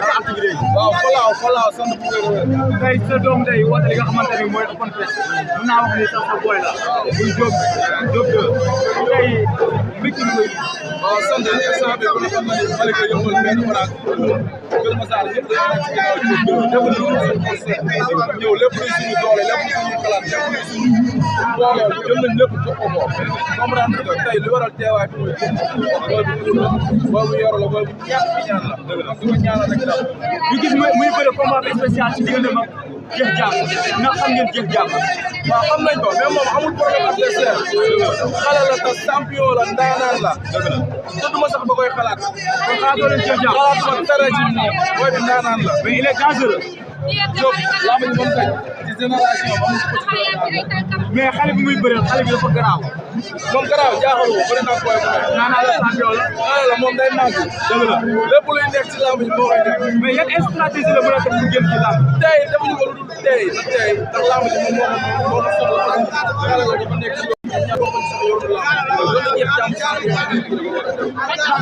waaw falaaw sant bu wér tey sa doom day woote li nga xamante ni mooy open press mën naa wax ni sax sa boy la muy Diop tey mbégte mi waaw sant instant bi ku ne xam na ni Malika yëmbal benn baraak Kër Massar ñëpp dañoo nekk ci ginnaaw ñëw lépp luy suñu doole lépp luy suñu xalaat lépp luy suñu boole jël nañ lépp jox ko ko comprendre nga tey li waral teewaay bi mooy boobu yor la boobu ñàkk bi ñaan la dëgg la su ko ñaanal rek daal ñu gis muy bëre combat bi spécial ci diggante mag Jeex Jàmm ndax xam ngeen Jeex Jàmm waaw xam nañ ko mais moom amul problème adversaire xale la te champion la ndaanaan la dëgg la te duma sax ba koy xalaat kon xalaatoo leen Jeex Jàmm xalaatuma dara ci moom booy bi ndaanaan la mais il est dangereux Diop laa ma ñu moom kañ ci génération ba amul mais xale bi muy bëreel xale bi dafa garaaw moom garaaw jaaxalu ko bëri naa koy bu ne naanaa la champion la xale la moom day màgg dëgg la lépp luy nekk ci lamb ji moo koy def mais yan stratégie la mën a def pour génn ci lamb tey defuñu ko lu dul tey ndax lamb ji moom moo soxla xale la dafa nekk ci yoonu lamb loolu la Jeex Jàmm ndax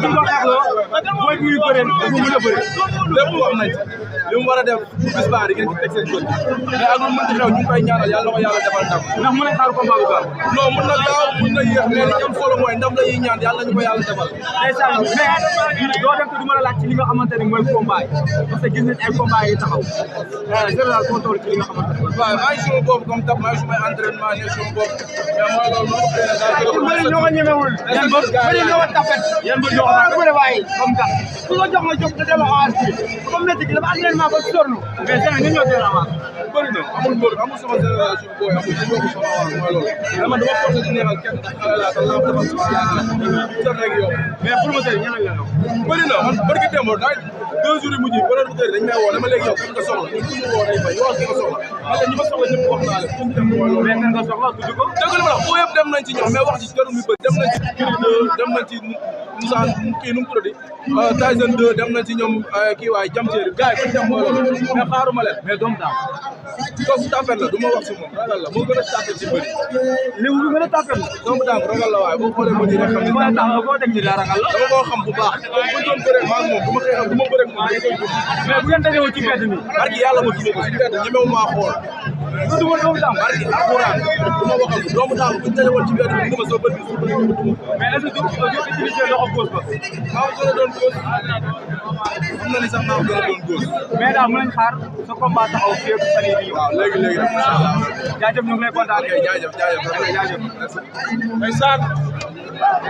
duñ ko xaxloo mooy bi muy bëreel dafa mën a bëri lépp wax nañ li mu war a def bis baa di ngeen ci teg seen bët mais ak lu mën ci xew ñu ngi koy ñaanal yàlla na ko yàlla defal ndam ndax mën nañ xaar combat bu gaaw non mën na gaaw mën na yéex mais li am solo mooy ndam la ñuy ñaan yàlla nañu ko yàlla defal ndeysaan mais doo dem te du ma la laaj ci li nga xamante ni mooy combat yi parce que gis nañ ay combat yi taxaw général foo toll ci li nga xamante ni waaw maa ngi suma bopp comme tab maa ngi sumay entraînement ne suma bopp mais mooy loolu noonu xëy na daal ñoo ko ñemewul yan ba bëri ñoo ko tapet yan ba ñoo ko tapet waaye comme tax ku la jox nga jox te delloo avance bi comme métti gi dafa entraînement ba sonn mais seen ñu ñoo jël avance bëri na amul mbër amul sama génération booy amul ñu bokk sama avance mooy loolu dama forcé di neexal kenn ndax xale laa te laa defal sama yaakaar rek yow mais pour ma tey ñan ak ñan bëri na man bëri ki démb daay 2 jours yi mujj ba doon dañ may woo dama léegi yow kan nga soxla ñu ñu woo day bay yow ki nga soxla man ñi ma soxla ñëpp wax naa leen fu dem mooy loolu mais kan nga soxla tudd ko dëgg la boo yëpp dem nañ ci ñoom mais wax ci jarul mi bëri dem nañ ci dem nañ ci Moussa kii nu mu tuddati Tyson 2 dem nañ ci ñoom kii waay jam séeri gars yi dem mooy loolu mais xaaruma leen mais doom daal kooku tapet la du ma wax si moom ragal la moo gën a tapet ci bëri li mu gën a tapet la doomu daang ragal la waaye boo xoolee ma nii rek xam ne mooy tax nga koo teg ci daa ragal la dama koo xam bu baax donc buñ doon bëree maa moom du ma xeexal du ma bëree moom dañ koy dund mais bu ngeen dajewoo ci mbedd mi barki yàlla ma duma ko ci mbedd ñemewu maa xool du ma doomu daang barki alxuraan du ma waxal doomu daang buñ dajewoo ci mbedd mi duma soo bët bi su bëri mais est-ce que du utiliser loxo gauche ba maa ko gën a doon gauche xam na ni sax maa ko gën a doon gauche mais daal mën nañ xaar sa combat taxaw fii ak fan yii waaw léegi rek incha allah jaajëf ñu ngi lay kontaan jaajëf